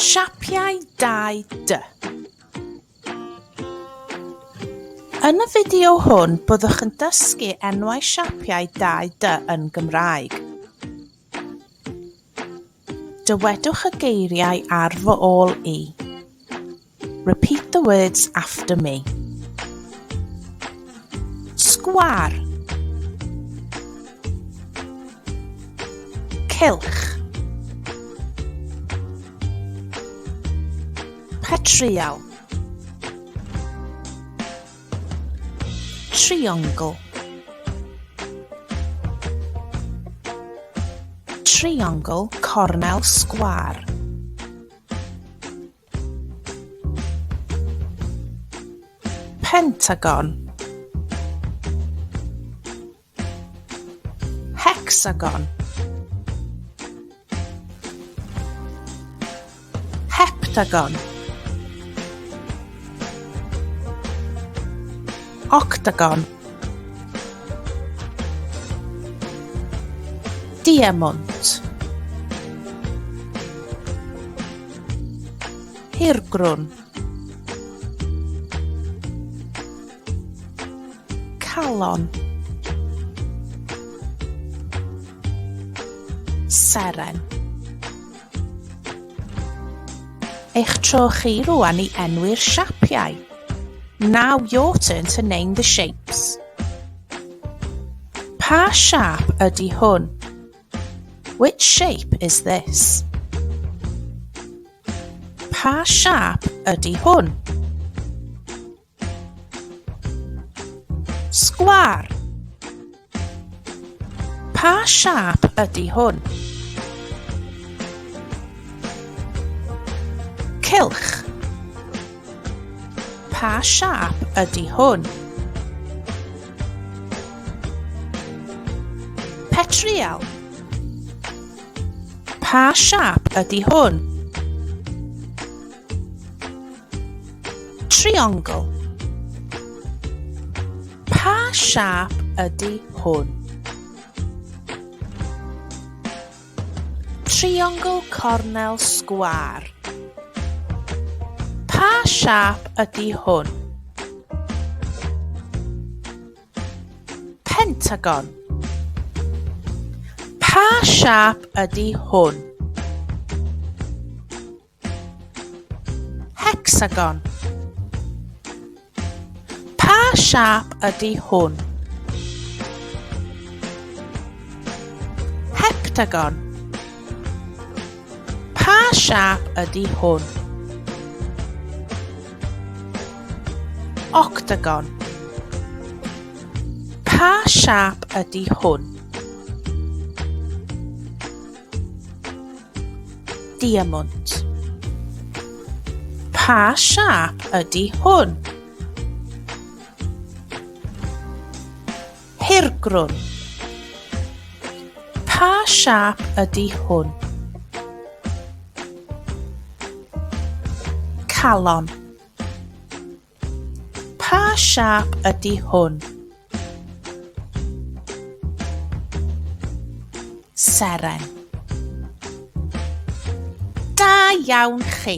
Siapiau 2D. Yn y fideo hwn, byddwch yn dysgu enwau siapiau 2D yn Gymraeg. Dywedwch y geiriau ar fy ôl i. Repeat the words after me. Sgwâr. Cylch. Petryal. Triongl. Triongl cornel sgwâr. Pentagon. Hecsagon. Heptagon. Octagon. Diemwnt. Hirgrwn. Calon. Seren. Eich tro chi rwan i enwi'r siapiau. Now your turn to name the shapes. Pa siâp ydy hwn? Which shape is this? Pa siâp ydy hwn? Sgwâr. Pa siâp ydy hwn? Cylch. Pa siâp ydy hwn? Petryal. Pa siâp ydy hwn? Triongl. Pa siâp ydy hwn? Triongl cornel sgwâr. Pa siâp ydy hwn? Pentagon. Pa siâp ydy hwn? Hecsagon. Pa siâp ydy hwn? Heptagon. Pa siâp ydy hwn? Octagon. Pa siâp ydy hwn? Diemwnt. Pa siâp ydy hwn? Hirgrwn. Pa siâp ydy hwn? Calon. Pa siâp ydy hwn? Seren. Da iawn chi!